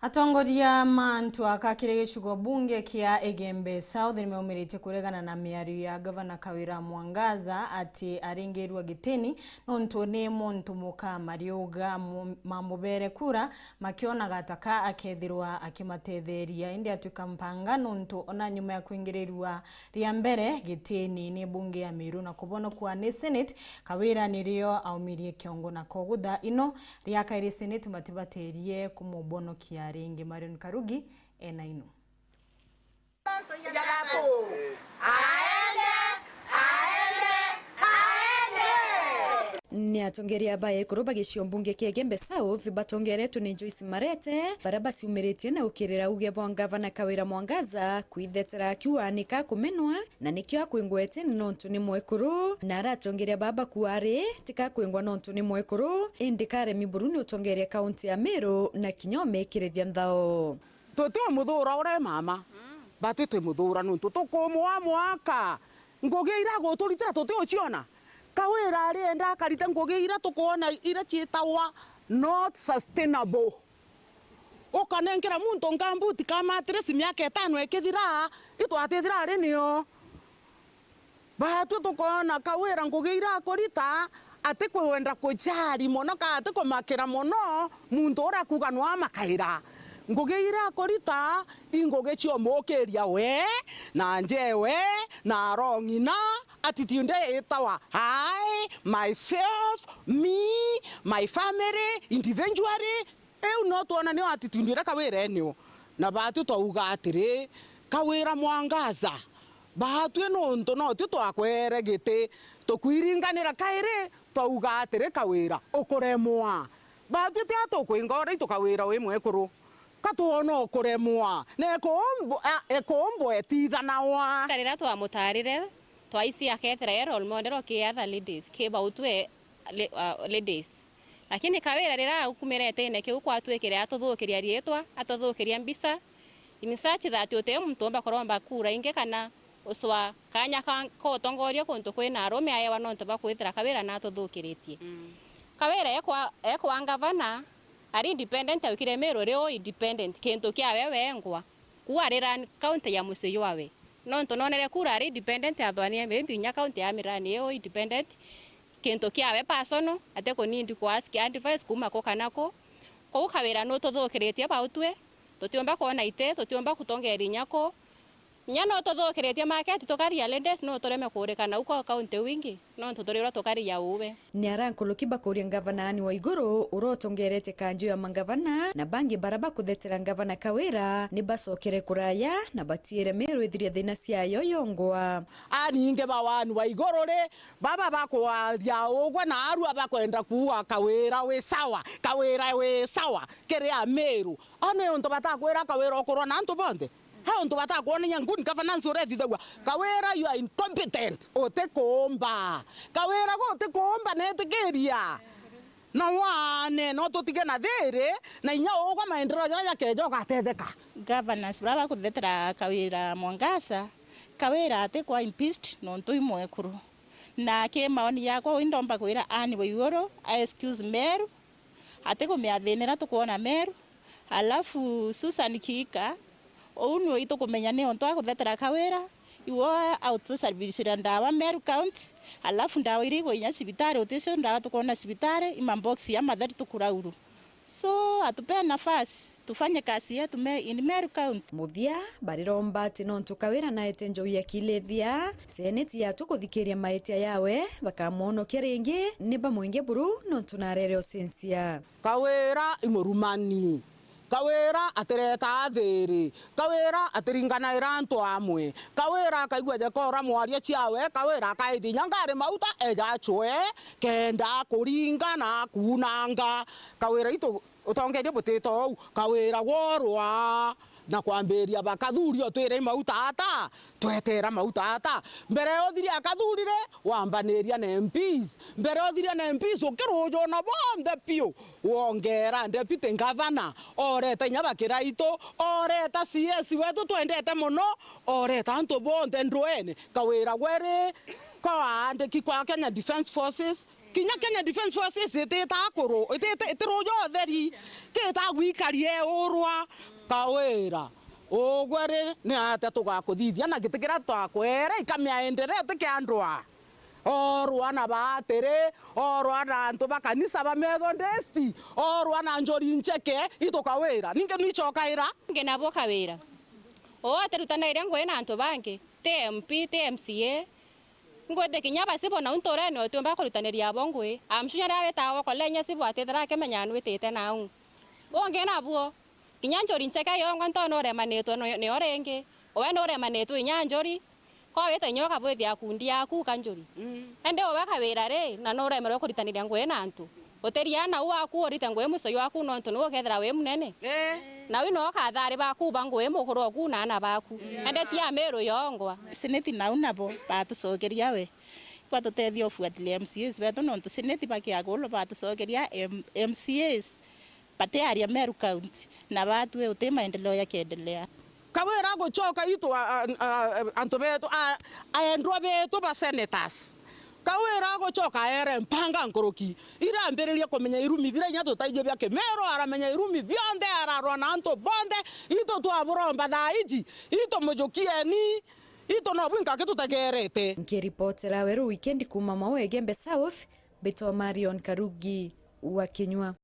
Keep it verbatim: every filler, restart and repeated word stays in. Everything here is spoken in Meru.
Atongoria ma antu aka kiri gicigo bunge kia Igembe South nimaumiritie kuregana na miario ya Gavana Kawira Mwangaza ati aringirua gitini nontu ni muntu muka mariuga mu-, mamubere kura makionaga ta ka akethirwa akimatetheria, indi atwika mpanga nontu ona nyuma ya kwingirirua ria mbere gitini ni bunge ya Meru na kubonokua ni Senate, Kawira nirio aumirie kiongo na kogutha ino ria kairi Senate matibatirie kumubonokia ringi. Marion Karugi ena ino. Ni atongeria ba ekuru ba gicigo mbunge kia Igembe South batongeretwe ni Joyce Marete, baria baciumiritie na gukirira uge bwa ngavana Kawira Mwangaza kwithetera akiuga ni ka kumenwa, na nikio akwingwete nontu ni mwekuru, na ara atongeria baba kuari ti ka kwingwa nontu ni mwekuru, indi karemi buru ni utongeria kaunti ya Meru na kinya umikirithia nthao. Tuti umuthura uri mama, batwi twi muthura nuntu tukumwa mwaka. Ngugi ira aguturitira tuti uciona. Kawira arienda akarita ngugi ira tukwona ira ciitagwa not sustainable. Ukanenkera muntu nkambuti ka mattress miaka itano ikithira, itwatithira ari nio. Batwi tukoona Kawira ngugi ira akurita, atikwenda kujali mono, ka atikumakira mono muntu uria akuuga no amakaira. Ngugi ira akurita, i ngugi cia umukiria we, na njewe, na arong'ina, attitude itawa I, myself, me, my family, individually, Iu no twona nio attitude iria Kawira enio. Na batwi twauga atiri, Kawira Mwangaza, batwi nuntu no twi twakwere giti, tukwiringanira kairi, twauga atiri, Kawira, ukuremwa. Batwi ti a tukwinga uria itu Kawira wi mwekuru. Ka twona ukuremwa. Na ekuumbu-, a, ekuumbwa etithanawa. Riria twamutarire, twaisi akethira e role model ki other ladies, ki bautwe la-, uh, ladies. Lakini Kawira riria aukumire etene kiu kwatwikire atuthukiria riitwa, atuthukiria mbica, in such that uti muntu umba kuromba kura ingi kana ucwa kanya ka, ka utongoria kuntu kwina arume aewa nontu bwa kwithira Kawira natuthukiritie. Mm. Kawira ekwa, ekwa ngavana, ari independent, aukire Meru ri u independent, kintu kiawe wengwa. Ku ari run county ya mucii jwawe. Nontu nonere kura ari independent, athwanire maybe inya county ya Mirani ii u independent, kintu kiawe personal, atikunindi ku ask advice kuuma ku kana ku. Kou Kawira nututhukiritie bau twi, tutiumba kwona iti, tutiumba kutongeria inya ku. Inya nututhukiritie market tukaria ladies, nutureme kuurika nau kwa county wingi, nontu turi uria tukaria uwe. Ni ara nkuruki bakuria ngavana Anne Waiguru, uria utongerete kanju ya mangavana, na bangi bara bakuthetera ngavana Kawira, ni bacokere kuraya, na batiire Meru ithiria thina ciayo yongwa. Aningi ba Anne Waiguru ri, baba bakwaria ugwe na arua bakwenda kuuga Kawira wi sawa, Kawira wi sawa, kiri Ameru. Aa ni untu batakwira Kawira ukurwa na antu bonthe? He untu batakwonania good governance uria ithithagua? Kawira, you are incompetent. Utikuumba. Kawira, gwe utikuumba, netikiria. Na wane, no tutige na thiri, na inya ugwe maendeleo jaria jakeja ugatetheka. Governance, baria bakuthetera Kawira Mwangaza, Kawira atikwa impeached nontu i mwekuru. Na ki maoni jakwa, uu indomba kwira Anne Waiguru a excuse Meru, atikumiathinira tukwona Meru. Alafu Susan Kihika, uu niwe itukumenya ni untu akuthetera Kawira, iwe autusababishira ndawa Meru County, alafu ndawa iria igwe inya cibitari, uticio ndawa tukwona cibitari, i mabox ya matheri tukurauru. So, atupee nafasi, tufanye kazi yetu me-, in Meru County. Muthia, bariromba ati nontu Kawira naete njau ya kilethia, seneti yatu kuthikiria maetia yawe, bakamwonokia ringi, ni bamwinge buru nontu narere ucensia. Kawira i murumani. Kawira atireta thiri. Kawira atiringanaira antu amwe. Kawira akaigua jekora mwaria ciawe. Kawira akaithia inya ngari mauta eja acwe kenda akuringa na akunanga. Kawira itu utongeria butita uu. Kawira gworwa na kwambiria bakathuria utwire i mauta ata, twetera mauta ata. Mbere ya uthiria akathurire, wambaniria na M Ps. Mbere ya uthiria na M Ps, ukirujona bonthe piu. Wongera deputy governor, oreta inya bakiraitu, oreta C S wetu twendete mono, oreta antu bonthe ndwene. Kawira gweri kwa aandiki kwa Kenya Defence Forces, Kinya Kenya Defence Forces ititaa kuru, itite-, itiruja utheri, kitaa gwikaria urwa Kawira. Ugwe ri, ni atia tugakuthithia na giti kiria twakwere ikamiaendelea utikiandwa? Orwa na baatiri, orwa na antu ba kanisa ba Methodist, orwa na Njuri Ncheke, itu Kawira. Ningi nichokaira. Ngi nabo Kawira. Oo, tirutanaire ngugi na antu bangi. Ti M P, ti M C A. Ngwite kinya bacibo nau nturene utiumba kurutaniria abo ngugi. Amshunya riria witaga gukora inya cibo atithira akimenya nwitite nau. Bungi nabuo, kinya Njuri Ncheke yongwa ntona uremanitwe no-, nio ringi. Uwe nuremanitwe inya Njuri. Ko wita inya ukabwithia kundi yaku ka Njuri. Mm. Indi uwe Kawira ri, na nuremerwe kuritaniria ngugi na antu. Utiria nau waku urite ngugi mucio jwaku nontu niwe ukethira wi munene. Eh. Nau no ukathari baku ba ngugi mukuru oku na ana baku. Yeah. Indi ti Amiru yongwa. Seneti nau nabo batucokeria we. Batutethia ufuatilia M C As betu nontu seneti bakiagulwa batucokeria M-, M C As. Batiaria Meru County, na batwi uti maendeleo yakiendelea. Kawira agucoka itu a, a, a, antu betu, a, aendwa betu ba senators. Kawira agucoka aere mpanga nkuruki, irambiririe kumenya irumi biria inya tutaiji bia Kimiru, aramenya irumi bionthe, ararwa na antu bonthe, itu twaburomba thaa iji, itu mujukieni, itu no bwinka aki tutegerete. Nkiripotera Weru Weekend kuuma Maua Igembe South, mbitwa Marion Karugi wa Kinyua.